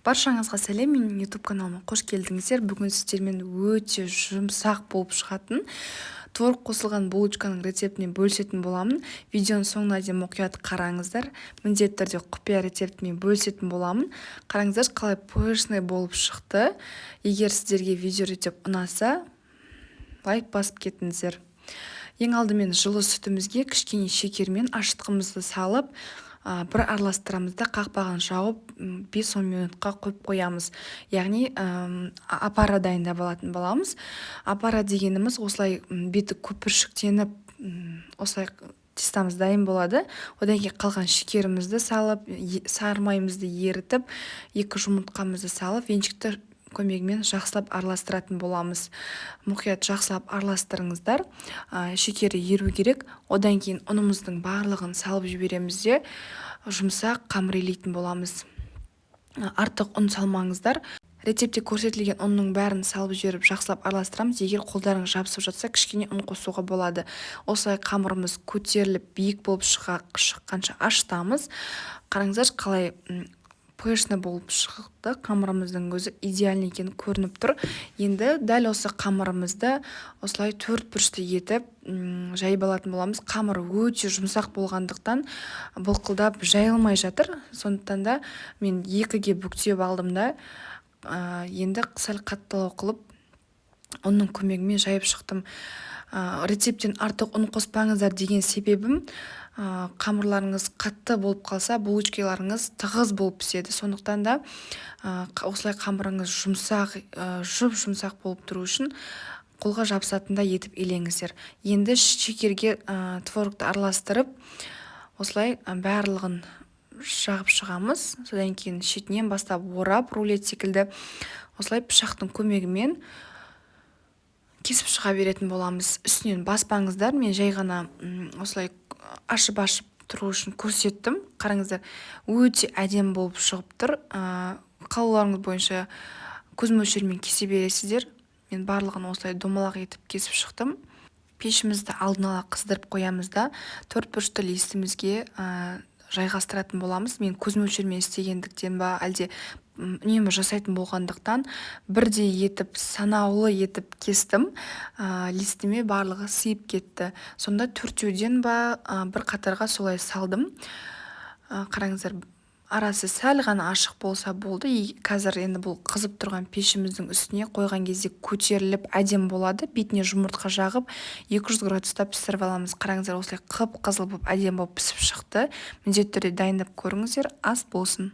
Баршаңызға сәлем! Менің YouTube каналыма қош келдіңіздер! Бүгін сіздермен өте жұмсақ болып шығатын творог қосылған булочканың рецептімен бөлісетін боламын. Видеоның соңына дейін мұқият қараңыздар. Міндетті түрде құпия рецептімен бөлісетін боламын. Қараңыздаршы, қалай пышный болып шықты. Егер сіздерге видео рецепт ұнаса, лайк басып кетіңіздер. Ең алдымен жылы сүтімізге кішкене шекер мен ашытқымызды салып, бір араластырамыз да, қақпағын жауып, 5-10 минутқа қойып қоямыз. Яғни опара дайындап алатын боламыз. Опара дегеніміз осылай беті көпіршіктеніп, осылай тестамыз дайын болады. Одан кейін қалған шекерімізді салып, сары майымызды ерітіп, екі жұмыртқамызды салып, венчикті көмегімен жақсылап араластыратын боламыз. Мұқият жақсылап араластырыңыздар, шекері еру керек. Одан кейін ұнымыздың барлығын салып жібереміз де, жұмсақ қамыр илейтін боламыз. Артық ұн салмаңыздар. Рецептте көрсетілген ұнның бәрін салып жіберіп, жақсылап араластырамыз. Егер қолдарыңыз жабысып жатса, кішкене ұн қосуға болады. Осылай қамырымыз көтеріліп, биік болып шыққанша ашытамыз. Қараңыздаршы, қалай пышный болып шықты. Қамырымыздың өзі идеальный екені көрініп тұр. Енді дәл осы қамырымызды осылай төрт бұрышты етіп жайып алатын боламыз. Қамыр өте жұмсақ болғандықтан, былқылдап жайылмай жатыр. Сондықтан да мен екіге бүктеп алдым да, енді сәл қаттылау қылып, ұнның көмегімен жайып шықтым. Рецепттен артық ұн қоспаңыздар деген себебім, қамырларыңыз қатты болып қалса, булочкаларыңыз тығыз болып піседі. Сондықтан да осылай қамырыңыз жұмсақ, жұп жұмсақ болып тұру үшін қолға жабысатындай етіп илеңіздер. Енді шекерге творогты араластырып, осылай барлығын жағып шығамыз. Содан кейін шетінен бастап орап, рулет секілді осылай пышақтың көмегімен кесіп шыға беретін боламыз. Үстінен баспаңыздар, мен жай ғана осылай ашып-ашып тұру үшін көрсеттім. Қараңыздар, өте әдемі болып шығып тұр. Қалауларыңыз бойынша көз мөлшерімен кесе бересіздер. Мен барлығын осылай домалақ етіп кесіп шықтым. Пешімізді алдын ала қыздырып қоямыз да, төрт бұрышты листімізге жайғастыратын боламыз. Мен көз мөлшерімен істегендіктен ба, әлде үнемі жасайтын болғандықтан, бірдей етіп, санаулы етіп кестім. Листіме барлығы сыйып кетті. Сонда төртеуден ба, бір қатарға солай салдым. Қараңыздар, арасы сәл ғана ашық болса болды. И қазір енді бұл қызып тұрған пешіміздің үстіне қойған кезде көтеріліп, әдемі болады. Бетіне жұмыртқа жағып, 200 градуста пісіріп аламыз. Қараңыздар, осылай қып қызыл болып, әдемі болып пісіп шықты. Міндетті түрде дайындап көріңіздер. Ас болсын!